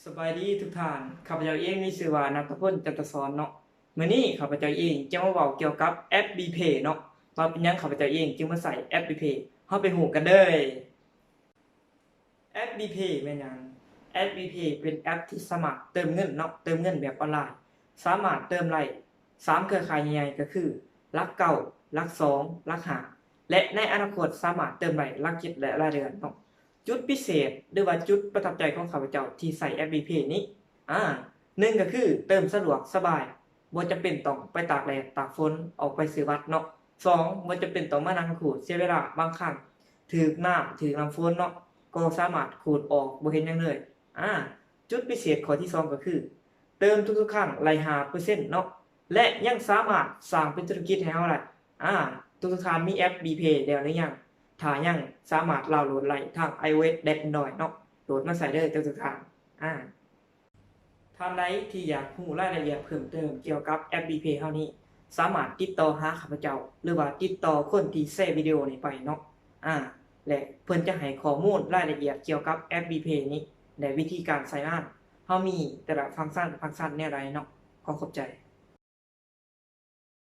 ສະບາຍດີທຸກທ່ານ, ຂ້າພະເຈົ້າເອງມີຊື່ວ່າ ນັດຕະພົນ ຈັນທະສອນເນາະ. ມື້ນີ້ຂ້າພະເຈົ້າເອງຈະມາເວົ້າກ່ຽວກັບແອັບ BeePay ເນາະ, ວ່າເປັນຫຍັງຂ້າພະເຈົ້າເອງຈຶ່ງມາໃຊ້ແອັບ BeePay. ເຮົາໄປຮູ້ກັນເລີຍ. ແອັບ BeePay ແມ່ນຫຍັງ? ແອັບ BeePay ເປັນແອັບທີ່ສາມາດເຕີມເງິນເນາະ, ເຕີມເງິນແບບອອນລາຍ, ສາມາດເຕີມໄດ້ສາມເຄືອຂ່າຍໃຫຍ່ໆ ກໍຄື ຫຼັກເກົ້າ, ຫຼັກສອງ, ຫຼັກຫ້າ ແລະ ໃນອະນາຄົດສາມາດເຕີມໄດ້ຫຼັກເຈັດ ແລະ ລາຍເດືອນເນາະ. ຈຸດພິເສດ ຫຼືວ່າຈຸດປະທັບໃຈຂອງຂ້າພະເຈົ້າທີ່ໃຊ້ແອັບ BeePay ນີ້ ອາ ໜຶ່ງກໍຄືເຕີມສະດວກສະບາຍ, ບໍ່ຈຳເປັນຕ້ອງໄປຕາກແດດຕາກຝົນ ອອກໄປຊື້ບັດເນາະ. ສອງ ບໍ່ຈຳເປັນຕ້ອງມານັ່ງຮູດເສຍເວລາ, ບາງຄັ້ງຖືກນ້ຳ ຖືກນ້ຳຝົນເນາະ ກໍສາມາດຂູດອອກ ບໍ່ເຫັນຫຍັງເລີຍ. ອາ ຈຸດພິເສດຂໍ້ທີສອງກໍຄື ເຕີມທຸກໆຄັ້ງໄດ້ຫ້າເປີເຊັນເນາະ ແລະ ຍັງສາມາດສ້າງເປັນທຸລະກິດໃຫ້ເຮົາໄດ້. ອາ ທຸກໆທ່ານມີແອັບ BeePay ແລ້ວຫຼືຍັງ? ຖ້າຍັງ ສາມາດດາວໂຫຼດໄດ້ທາງ iOS ແລະ Android ເນາະ, ໂຫຼດມາໃຊ້ເດີທຸກໆທ່ານ. ອາ ທ່ານໃດທີ່ຢາກຮູ້ລາຍລະອຽດເພີ່ມເຕີມກ່ຽວກັບແອັບ BeePay ເຮົານີ້ ສາມາດຕິດຕໍ່ຫາຂ້າພະເຈົ້າ ຫຼືວ່າຕິດຕໍ່ຄົນທີ່ແຊວິດີໂອນີ້ໄປເນາະ. ອາ ແລະ ເພິ່ນຈະໃຫ້ຂໍ້ມູນລາຍລະອຽດກ່ຽວກັບແອັບ BeePay ນີ້ ແລະ ວິທີການໃຊ້ງານ ເຮົາມີແຕ່ລະຟັງຊັນ, ຟັງຊັນແນວໃດເນາະ. ຂໍຂອບໃຈ.